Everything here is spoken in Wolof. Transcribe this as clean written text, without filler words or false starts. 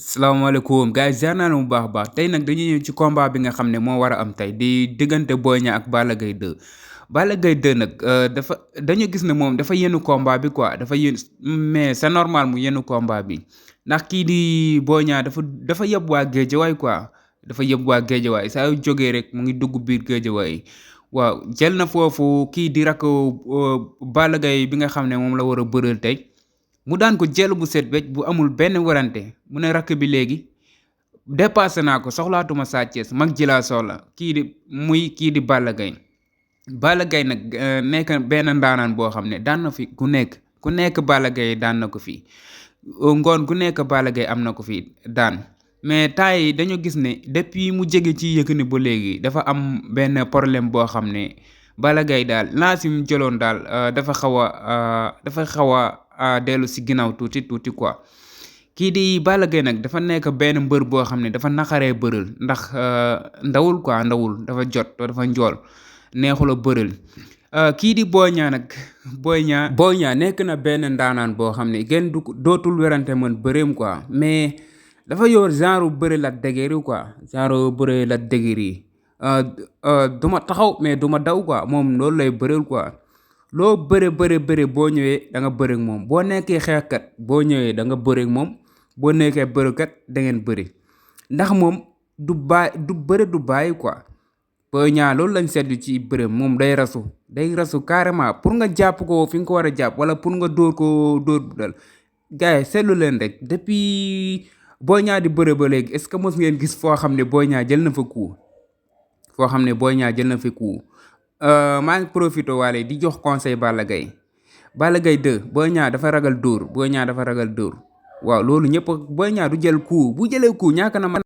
salaamaaleykum gars yi ziar naa leen bu baax a baax tey nag dañuy ñëw ci combat bi nga xam ne moo war a am tey di diggante Boy Niang ak Balla Gaye 2 Balla Gaye 2 nag dañu gis ne moom dafa yenu combat bi quoi dafa yéen mais c'est normal mu yenu combat bi ndax kii di Boy Niang dafa yëb waa Géejawaay quoi dafa yëb waa Géejawaay saa yu jógee rek mu ngi dugg biir Géejawaay waaw jël na foofu kii di rakk Balla Gaye bi nga xam ne moom la war a bëreel tey. mu daan ko jël bu set wecc bu amul benn warante mu ne rakk bi léegi dépassé naa ko soxlaatuma Sa Thiès mag ji laa soxla kii di Balla Gaye Balla Gaye nag nekk benn ndaanaan boo xam ne daan na fi ku nekk Balla Gaye daan na ko fi ngoon ku nekk Balla Gaye am na ko fi daan mais temps yi dañu gis ne depuis mu jege ci Yékini ba léegi dafa am benn problème boo xam ne Balla Gaye daal lancé mu jëloon daal dafa xaw a dellu si ginnaaw tuuti quoi kii di Balla Gaye nag dafa nekk benn mbër boo xam ne dafa naqaree bërël ndax ndawul quoi ndawul dafa jot dafa njool neexul a bërël kii di Boy Niang nag Boy Niang nekk na benn ndaanaan boo xam ne kenn dootul werante mën bëreem quoi mais dafa yor genre bëre la dëgër yi quoi genre bëre la dëgër yi du ma taxaw mais du ma daw quoi moom loolu lay bëreel quoi loo bëre boo ñëwee da nga bëre ak moom boo nekkee xeexkat boo ñëwee da nga bëre ak moom boo nekkee bërekat da ngeen bëre ndax moom du bëre du bàyyi quoi Boy Niang loolu lañ seetlu ci bëre moom day rasu carrément pour nga jàpp ko fi nga ko war a jàpp wala pour nga dóor ko dóor bu dal gars yi seetlu leen rek depuis Boy Niang di bëre ba léegi est-ce que mos ngeen gis foo xam ne Boy Niang jël na fa coup maa ngi profité waale di jox conseil Balla Gaye 2 Boy Niang dafa ragal dóor waaw loolu ñëpp Boy Niang du jël coup bu jëlee coup ñàkk na man